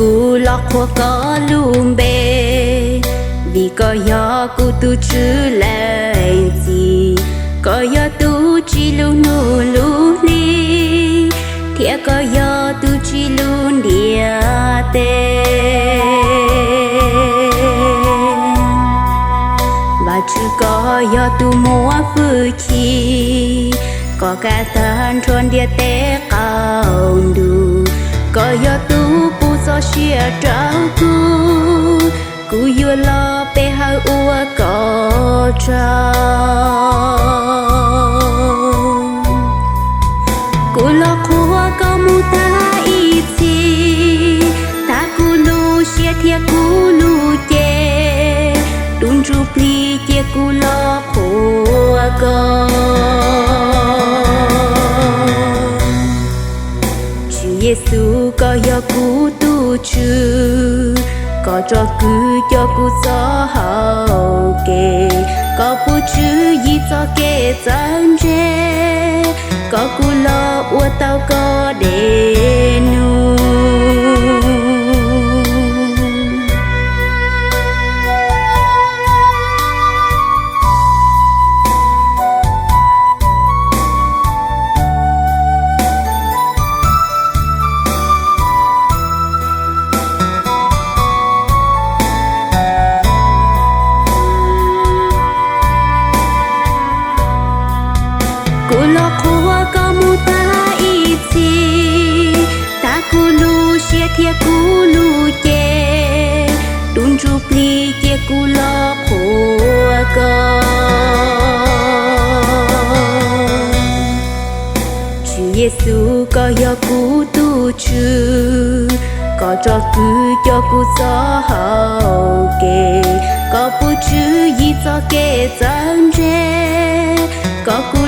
Kuv los qhuas koj lub npe, vim koj yog kuv tus Tswv leej txiv. Koj yog tus tsim lub hnub lub hli, thiab koj yog tus tsim lub ntiaj teb. Vajtswv, koj yog tus muaj hwj chim, koj kav tag nrho ntiaj teb qaum ntuj. Koj yog tus pub txoj sia rau kuv, kuv yuav los pe hawm ua koj tsaug. Kuv los qhuas koj mus tag ib txhis, tag kuv lub siab thiab kuv lub cev, dub ntsuj plig cia kuv los qhuas koj. Tswv Yexus, koj yog kuv tus Tswv, koj tsom kwm coj kuv txoj hau kev, koj pub tswv yim txoj kev txawj ntse, kom kuv los ua tau koj dej num. Kuv los qhuas koj mus tag ib txhis, tag kuv lub siab thiab kuv lub cev, dub ntsuj plig cia kuv los qhuas koj. Tswv Yexus, koj yog kuv tus Tswv, koj tsom kwm coj kuv txoj hau kev, koj pub tswv yim txoj kev txawj ntse, kom kuv